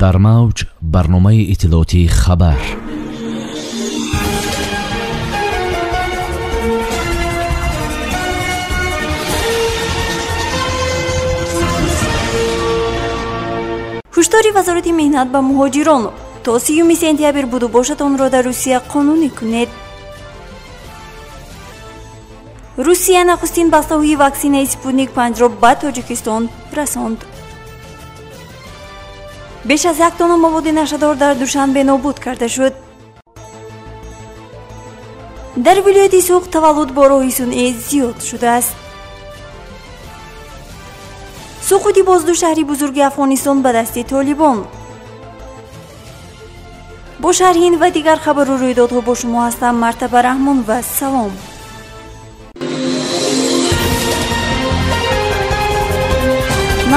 Дар мавҷ барномаи иттилоотии хабар. Ҳушдори Вазорати меҳнат ба муҳоҷирон: то 30 сентябр будубошатонро дар Русия қонунӣ кунед. Русия нахустин бастаҳои ваксинаи Спутник 5-ро ба Тоҷикистон расонд. Беш аз 1 тонна маводи нашъадор дар Душанбе нобуд карда шуд. Дар вилояти Суғд таваллуд бо роҳи сунъӣ зиёд шудааст. Суқути боз ду шаҳри бузурги Афғонистон ба дасти Толибон. Бо шарҳи ин ва дигар хабару рӯйдодҳо бо шумо ҳастам Мартаба Раҳмон ва салом.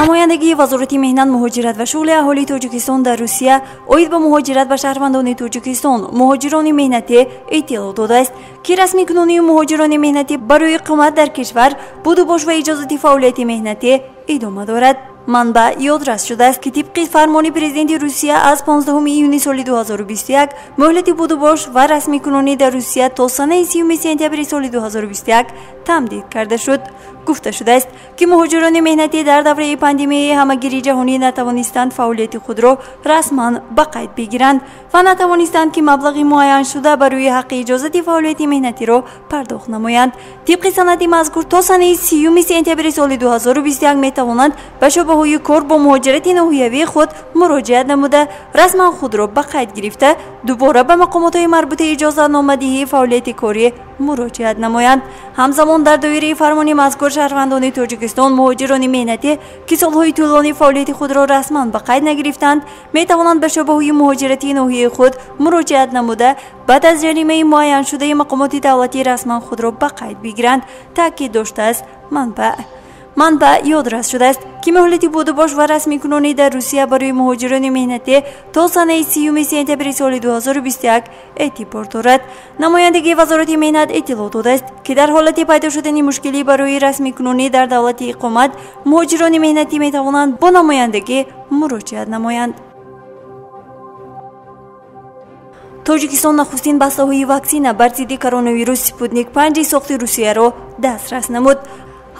Намояндагии Вазорати меҳнат, муҳоҷират ва шуғли аҳолии Тоҷикистон дар Русия оид ба муҳоҷират ба шаҳрвандони Тоҷикистон муҳоҷирони меҳнатӣ иттилоъ додааст, ки расмикунонии муҳоҷирони меҳнатӣ барои иқомат дар кишвар, будубош ва иҷозати фаъолияти меҳнатӣ идома дорад. Манбаъ ёдрас шудааст, ки тибқи фармони президенти Русия аз 15 июни соли 2021 муҳлати будубош ва расмикунонӣ дар Русия то санаи 30 сентябри соли 2021 тамдид карда шуд. Гуфта шудааст, ки муҳоҷирони меҳнатӣ дар давраи пандемияи ҳамагири ҷаҳонӣ натавонистанд фаъолияти худро расман ба қайд бигиранд ва натавонистанд, ки маблағи муайяншуда барои ҳаққи иҷозати фаъолияти меҳнатиро пардохт намоянд. Тибқи санади мазкур то санаи 30 сентябри соли 2021 метавонанд ба шӯъбаҳои кор бо муҳоҷирати ноҳиявии худ муроҷиат намуда, расман худро ба қайд гирифта, дубора ба мақомотҳои марбутаи иҷозатномадиҳии фаъолияти корӣ муроҷиат намоянд. Ҳамзамон дар доираи фармони мазкур шаҳрвандони Тоҷикистон муҳоҷирони меҳнатӣ, ки солҳои тӯлонӣ фаъолияти худро расман ба қайд нагирифтанд, метавонанд ба шӯъбаҳои муҳоҷиратии ноҳияи худ муроҷиат намуда, баъд аз ҷаримаи муайяншудаи мақомоти давлатӣ расман худро ба қайд бигиранд, таъкид доштааст манбаъ. Манбаъ ёдрас шудааст, ки муҳлати будубош ва расмикунонӣ дар Русия барои муҳоҷирони меҳнатӣ то санаи 30 сентябри соли 2021 эътибор дорад. Намояндагии Вазорати меҳнат иттилоъ додааст, ки дар ҳолати пайдо шудани мушкилӣ барои расмикунонӣ дар давлати иқомат муҳоҷирони меҳнатӣ метавонанд бо намояндагӣ муроҷиат намоянд. Тоҷикистон нахустин бастаҳои ваксина бар зидди коронавирус Спутник 5 сохти Русияро дастрас намуд.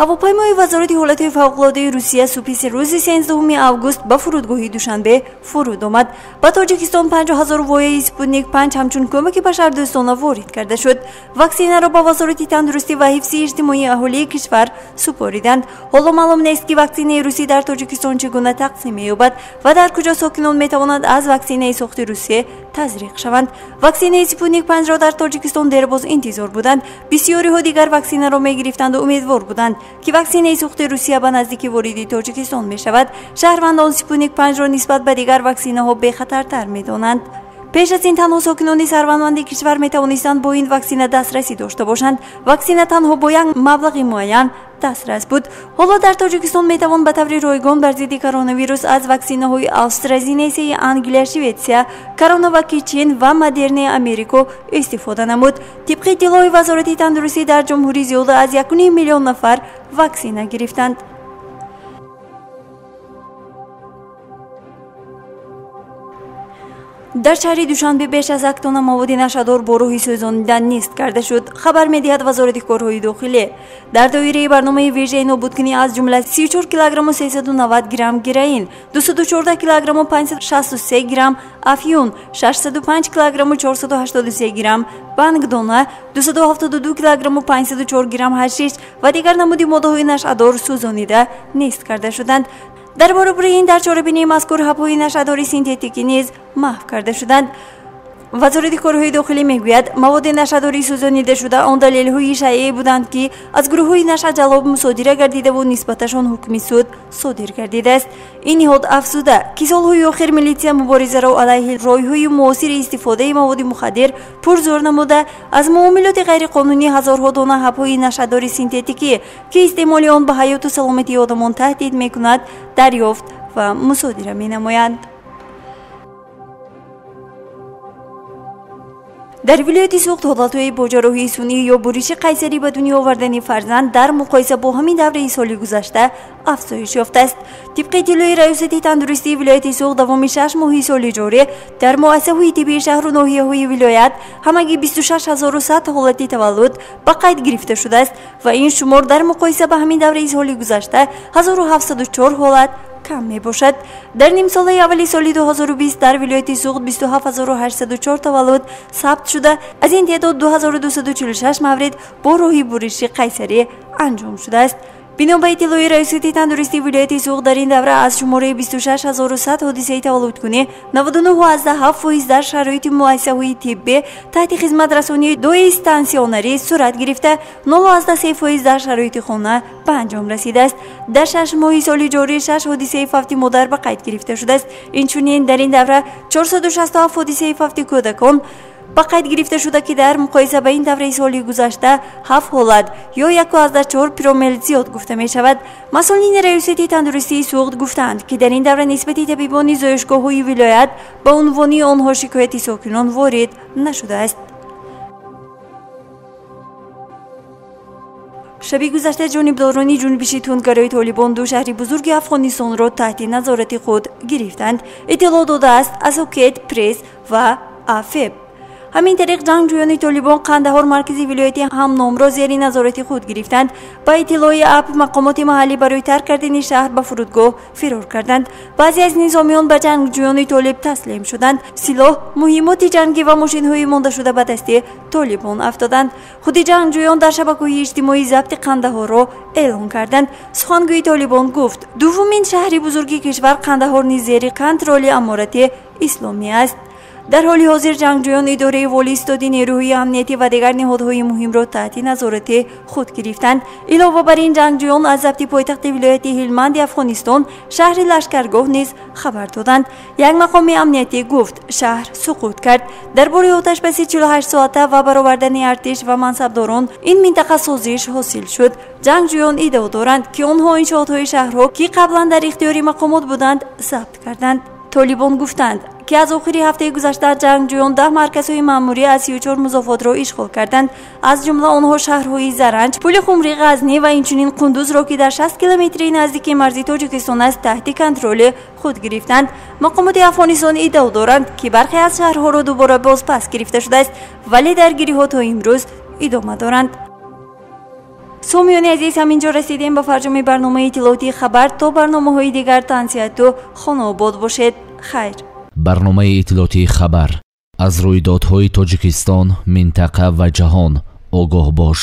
Ҳавопаймои Вазорати ҳолатҳои фавқулодаи Русия субҳи рӯзи 13 август ба фурудгоҳи Душанбе фуруд омад. Ба Тоҷикистон 50 000 вояи Спутник 5 ҳамчун кӯмаки башардӯстона ворид карда шуд. Ваксинаро ба Вазорати тандурустӣ ва ҳифзи иҷтимоии аҳолии кишвар супориданд. Ҳоло маълум нест, ки ваксинаи русӣ дар Тоҷикистон чӣ гуна тақсим меёбад ва дар куҷо сокинон метавонанд аз ваксинаи сохти Русия тазриқ шаванд. Ваксинаи Спутник 5-ро дар Тоҷикистон дербоз интизор буданд. Бисёриҳо дигар ваксинаро мегирифтанду умедвор буданд, ки ваксинаи сохти Русия ба наздики вориди Тоҷикистон мешавад. Шаҳрвандон Спутник 5-ро нисбат ба дигар ваксинаҳо бехатартар медонанд. Пеш аз ин танҳо сокинони сарватманди кишвар метавонистанд бо ин ваксина дастрасӣ дошта бошанд. Ваксина танҳо бо як маблағи муайян дастрас буд. Ҳоло дар Тоҷикистон метавон ба таври ройгон бар зидди коронавирус аз ваксинаҳои Астразенесаи Англия, Шветсия, Коронаваки Чин ва Модернаи Америко истифода намуд. Тибқи иттилои Вазорати тандурустӣ дар ҷумҳурӣ зиёда аз 1,5 миллион нафар ваксина гирифтанд. Дар шаҳри Душанбе беш аз 1 тонна маводи нашъадор бо роҳи сӯзонидан нест карда шуд, хабар медиҳад Вазорати корҳои дохилӣ. Дар доираи барномаи вижаи нобудкунӣ аз ҷумла 34 килограмму 390 грамм героин, 214 килограмму 563 грамм афюн, 605 килограмму 483 грамм бангдона, 272 килограмму 504 грамм ҳашиш ва дигар намуди моддаҳои нашъадор сӯзонида нест карда шуданд. Дар баробари ин дар чорабинии мазкур ҳабҳои нашъадори синтетикӣ низ маҳв карда шуданд. Вазорати корҳои дохилӣ мегӯяд, маводи нашъадории сӯзонидашуда он далелҳои шайъе буданд, ки аз гурӯҳҳои нашъаҷалоб мусодира гардидаву нисбаташон ҳукми суд содир гардидааст. Ин ниҳод афзуда, ки солҳои охир милитсия муборизаро алайҳи роҳҳои муосири истифодаи маводи мухаддир пурзӯр намуда, аз муомилоти ғайриқонунӣ ҳазорҳо дона ҳабҳои нашъадори синтетикӣ, ки истеъмоли он ба ҳаёту саломатии одамон таҳдид мекунад, дарёфт ва мусодира менамоянд. Дар вилояти Суғд ҳолатҳои бо ҷарроҳии сунъӣ ё буриши қайсарӣ ба дунё овардани фарзанд дар муқоиса бо ҳамин давраи соли гузашта афзоиш ёфтааст. Тибқи иттилои Раёсати тандурустии вилояти Суғд, давоми 6 моҳи соли ҷорӣ дар муассисаҳои тиббии шаҳру ноҳияҳои вилоят ҳамагӣ 26100 ҳолати таваллуд ба қайд гирифта шудааст ва ин шумор дар муқоиса ба ҳамин давраи соли гузашта 1704 ҳолат кам мебошад. Дар нимсолаи аввали соли 2020 дар вилояти Суғд 27804 таваллуд сабт шуда, аз ин теъдод 2246 маврид бо роҳи буриши қайсарӣ анҷом шудааст. Бино ба иттилои Раёсати тандурустии вилояти Суғд, дар ин давра аз шумораи 26100 ҳодисаи таваллудкунӣ 99,7% дар шароити муассисаҳои тиббӣ таҳти хизматрасонии дои стансионарӣ сурат гирифта, 0,3% дар шароити хона ба анҷом расидааст. Дар 6 моҳи соли ҷорӣ 6 ҳодисаи фавти модар ба қайд гирифта шудааст. Инчунин дар ин давра 467 ҳодисаи фавти кӯдакон ба қайд гирифта шуда, ки дар муқоиса ба ин давраи соли гузашта 7 ҳолат ё 1,4 промил зиёд гуфта мешавад. Масъулини Раёсати тандурустии Суғд гуфтаанд, ки дар ин давра нисбати табибони зоишгоҳҳои вилоят ба унвони онҳо шикояти сокинон ворид нашудааст. Шаби гузашта ҷонибдорони ҷунбиши тундгарои Толибон ду шаҳри бузурги Афғонистонро таҳти назорати худ гирифтанд. Иттилоъ додааст Асокет Пресс ва АФЕБ. Ҳамин тариқ ҷангҷӯёни Толибон Қандаҳор, маркази вилояти ҳамномро зери назорати худ гирифтанд. Ба иттилои АП, мақомоти маҳаллӣ барои тарк кардани шаҳр ба фурудгоҳ фирор карданд. Баъзе аз низомиён ба ҷангҷӯёни Толиб таслим шуданд. Силоҳ, муҳиммоти ҷангӣ ва мошинҳои мондашуда ба дасти Толибон афтоданд. Худи ҷангҷӯён дар шабакаҳои иҷтимоӣ забти Қандаҳорро эълон карданд. Сухангӯи Толибон гуфт, дуввумин шаҳри бузурги кишвар Қандаҳор низ зери контроли Аморати Исломӣ аст. Дар ҳоли ҳозир ҷангҷӯён идораи волии истоди нерӯҳои амниятӣ ва дигар ниҳодҳои муҳимро таҳти назорати худ гирифтанд. Илова бар ин, ҷангҷӯён аз забти пойтахти вилояти Ҳилманди Афғонистон шаҳри Лашкаргоҳ низ хабар доданд. Як мақоми амниятӣ гуфт, шаҳр суқут кард. Дар бораи оташбаси 48 соата ва баровардани артиш ва мансабдорон ин минтақа созиш ҳосил шуд. Ҷангҷӯён иддао доранд, ки онҳо иншоотҳои шаҳрҳо, ки қаблан дар ихтиёри мақомот буданд, забт карданд. Толибон гуфтанд, ки аз охири ҳафтаи гузашта ҷангҷӯён 10 марказҳои маъмурӣ аз 34 музофотро ишғол карданд. Аз ҷумла онҳо шаҳрҳои Заранҷ, Пули Хумрӣ, Ғазнӣ ва инчунин Қундузро, ки дар 60 километри наздики марзи Тоҷикистон аст, таҳти контроли худ гирифтанд. Мақомоти Афғонистон иддао доранд, ки бархе аз шаҳрҳоро дубора бозпас гирифта шудааст, вале даргириҳо то имрӯз идома доранд. Сомиёни азиз, ҳамин ҷо расидем ба фарҷоми барномаи иттилоотии хабар. То барномаҳои дигар тансиҳату хонаобод бошед. Хайр. Барномаи иттилоотии хабар аз рӯйдодҳои Тоҷикистон, минтақа ва ҷаҳон огоҳ бош.